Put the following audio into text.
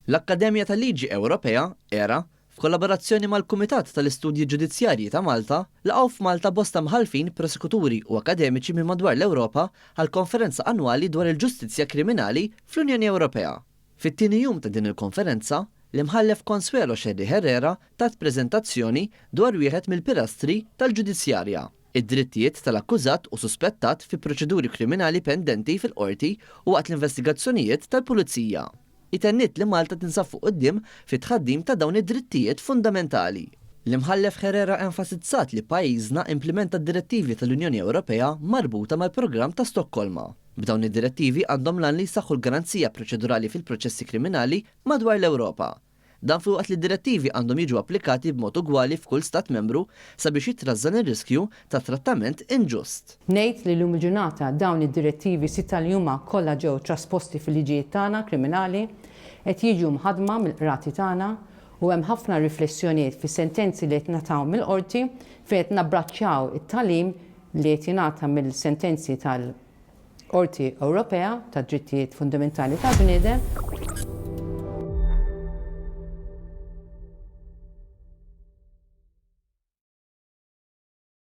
L-Akkademja tal-Liġi Ewropea, era, f'kollaborazzjoni mal-Kumitat tal-Istudji Ġudizzjarji ta' Malta, laqgħu f'Malta bosta mħallfin, prosekuturi u akademiċi minn madwar l-Ewropa għal konferenza annwali dwar il-ġustizzja kriminali fl-Unjoni Ewropea. Fit-tieni jum ta' din il-konferenza, l-Imħallef Consuelo Scerri Herrera tat preżentazzjoni dwar wieħed mill-pilastri tal-ġudizzjarja, id-drittijiet tal-akkużat u suspettat fi proċeduri kriminali pendenti fil-qorti u waqt l-investigazzjonijiet tal-pulizija. Hi tenniet li Malta tinsab fuq quddiem fit-tħaddim ta' dawn id-drittijiet fundamentali. L-Imħallef Herrera enfasizzat li pajjiżna implimenta d-direttivi tal-Unjoni Ewropea marbuta mal-Programm ta' Stokkolma. B'dawn id-direttivi għandhom l-għan li jsaħħu l-garanzija proċedurali fil-proċessi kriminali madwar l-Ewropa. Dan filwaqt li d-direttivi għandhom jiġu applikati b'mod ugwali f'kull Stat Membru sabiex jitrażżan ir-riskju ta' trattament inġust. Ngħid li llum il-ġurnata dawn id-direttivi sitta li huma kollha ġew trasposti fil-liġijiet tagħna kriminali, qed jiġu mħaddma mill-qrati tagħna u hemm ħafna riflessjonijiet fis-sentenzi li qed ngħataw mill-Qorti fejn qed nabbraċċjaw it-tagħlim li qed jingħata mill-sentenzi tal-Qorti Ewropea tad-Drittijiet Fundamentali tal-Bniedem.